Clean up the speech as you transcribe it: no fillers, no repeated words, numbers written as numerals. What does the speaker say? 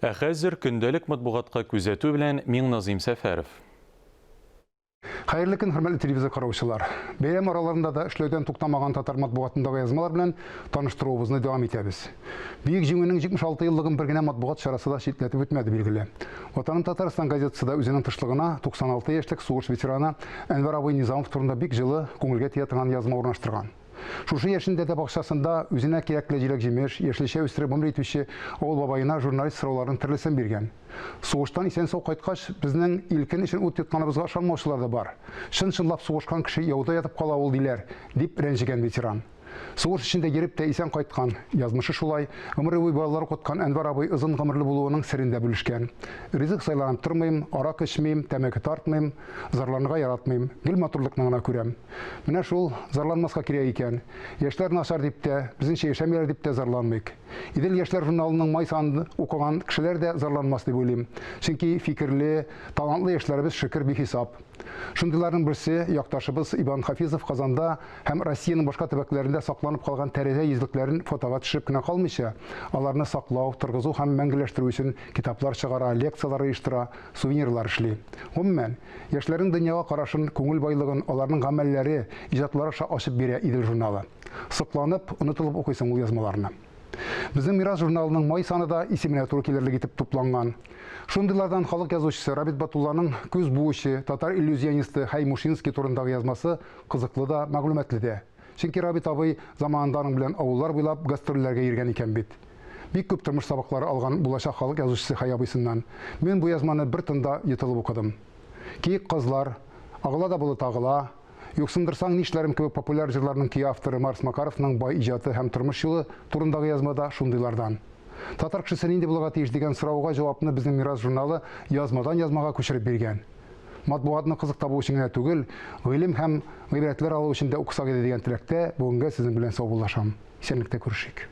Ә хәзер көндәлек матбугатка күзәтү белән Миңназыйм Сәфәров. Хәерле көн, хөрмәтле телевизор караучылар. Бәйрәм араларында да эшләүдән туктамаган татар матбугатындагы язмалар белән таныштыруыбызны дәвам итәбез. Бөек Җиңүнең 76 еллыгын бер генә матбугат чарасы да читләтеп үтмәде, билгеле. Ватаным Татарстан газетасы да үзенең тышлыгына 96 яшьлек сугыш ветераны Әнвәр абый Низамов турында бик җылы, күңелгә тия торган язма урнаштырган. Шушы яшендә дә бакчасында үзенә кирәкле җиләк-җимеш, яшелчә үстереп гомер итүче авыл бабаена журналист сорауларның төрлесен биргән. Сугыштан исән-сау кайткач, безнең ил-көн өчен ут йотканыбызга ышанмаучылар да бар. Чын-чынлап сугышкан кеше яуда ятып кала ул, диләр, дип рәнҗегән ветеран. Сугыш эчендә йөреп тә исән кайткан, язмышы шулай, гомере буе балалар укыткан Әнвәр абый озын гомерле булуының серен дә бүлешкән. Ризык сайланып тормыйм, аракы эчмим, тәмәке тартмыйм, зарланырга яратмыйм, гел матурлыкны гына күрәм. Менә шул, зарланмаска кирәк икән. Яшьләр начар дип тә, безнеңчә яшәмиләр дип тә зарланмыйк. Идел яшьләр журналының май санын укыган кешеләр дә зарланмас дип уйлыйм. Чөнки фикерле, талантлы яшьләребез, шөкер, бихисап. Шундыйларның берсе, якташыбыз Иван Хафизов Казанда һәм Россиянең башка төбәкләрендә сакланып калган тәрәзә йөзлекләрен фотога төшереп кенә калмыйча, аларны саклау, торгызу һәм мәңгеләштерү өчен китаплар чыгара, лекцияләр оештыра, сувенирлар эшли. Гомумән, яшьләрнең дөньяга карашын, күңел байлыгын аларның гамәлләре, иҗатлары аша ачып бирә Идел журналы. Сокланып, онытылып укыйсың ул язмаларны. Безнең Мирас журналының май саны да исеменә туры килерлек итеп тупланган. Шундыйлардан халык язучысы Рабит Батулланың Күз буучы, татар иллюзионисты Хәй Мушинский турындагы язмасы кызыклы да, мәгълүматлы дә. Чөнки Рабит абый заманында аның белән авыллар буйлап гастрольләргә йөргән икән бит. Бик күп тормыш сабаклары алган булачак халык язучысы Хәй абыйсыннан. Мин бу язманы бер тында йотылып укыдым. Киек казлар, Агыла да болыт агыла, Юксындырсаң нишләрем кебек популяр җырларның көе авторы Марс Макаровның бай иҗаты һәм тормыш юлы турындагы язма да шундыйлардан. Татар кешесе нинди булырга тиеш дигән сорауга җавапны Безнең мирас журналы язмадан язмага күчереп биргән. Матбугатны кызык табу өчен генә түгел, гыйлем һәм гыйбрәтләр алу өчен дә укысак иде дигән теләктә бүгенгә сезнең белән саубуллашам. Исәнлектә күрешик.